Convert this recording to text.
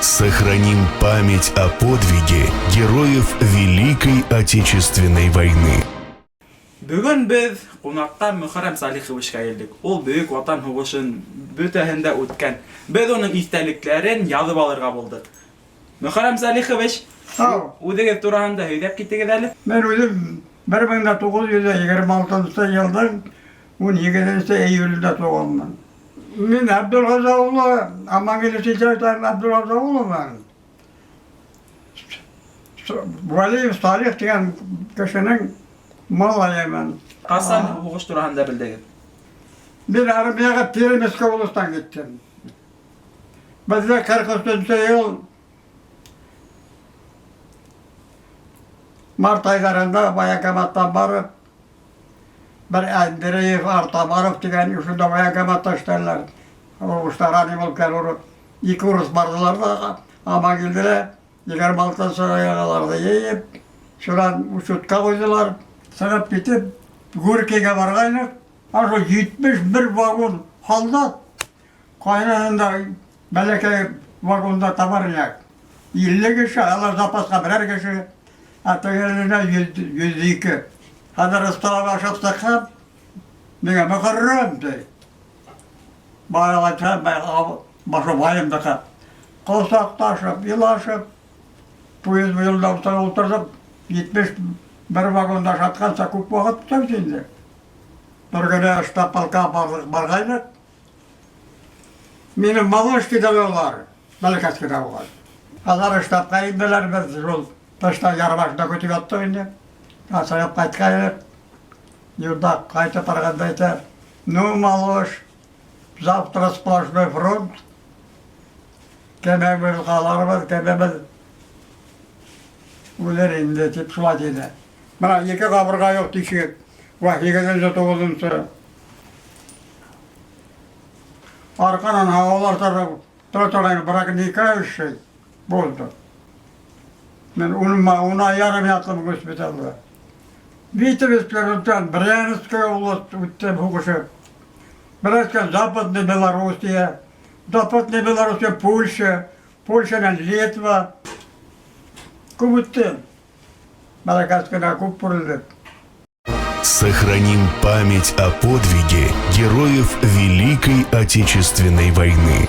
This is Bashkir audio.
Сохраним память о подвиге героев Великой Отечественной войны. Бөгөн беҙ ҡунаҡта Мөхәррәм Салиховичҡа килдек. Ул Бөйөк Ватан һуғышын бөтәһен дә үткән. Беҙ уның иҫтәлектәрен яҙып алырға булдыҡ. Мөхәррәм Салихович, Ау. үҙегеҙ тураһында һөйләп китегеҙ әле. Мин үҙем 1926 йылдың 18 июлендә тыуғанмын. Мин Әбдулғаза улы, Амангилде Ситәк Әбдулғаза улымын. Вәлиев Салих тигән кешенең малайымын. Ҡасан һуғыш тураһында белдегеҙ? Мин армияға Пермская областан киттем. Беҙҙә 43 йыл март айҙарында военкоматтан барып, бер Андреев Артамаров тигән шунда военкоматта эшләнеләр. Һуғышта ранен булып кәл ике урыҫ барҙылар ҙа Амангилделә 26-нсы айғаларҙы йыйып, шунан учетҡа ҡуйҙылар. Сығып китеп, Горькийға барғайныҡ. Ошо 71 вагон һалдат. Ҡайныһында бәләкәй вагонда товарняк. 50 кеше, алар запасҡа берәр кеше, ә тегеһенә 102. Хәҙер столға ашап сыҡһам, миңә Мөхәррәм ти. Баяғы әйтһәм, башы байымдыҡы. Ҡосаҡлашып, илашып, поезд юлда ултырҙыҡ, 71 вагонда ашатҡанса күп ваҡыт үтә бит инде. Бер генә штаб полка барғайныҡ. Мине малыш тиҙәр улар, бәләкәс кенә булған. Алар штабҡа инделәр, беҙ шул тышта яр башында көтөп яттыҡ инде. Сығып ҡайтҡайныҡ. Юлда ҡайтып барғанда әйтә, ну, малыш, завтра сплошной фронт. Кемебеҙ ҡаларбыҙ, кемебеҙ үлер инде, тип шулай тине. Бына ике ҡабырға юҡ тишек. Вә һигеҙенсе, туғыҙынсы. Арҡанан һауалар тора торғайны, бірақ никающий булды. Мин ун ай ярым яттым госпиталдә. Витебск үткән, Брянская область үттем һуғышып. Брянская, Западная Белоруссия, Западная Белоруссия, Польша, Польшанан Литва. Күп үттем. Бәләкәс кенә күп күрелде. Сохраним память о подвиге героев Великой Отечественной войны.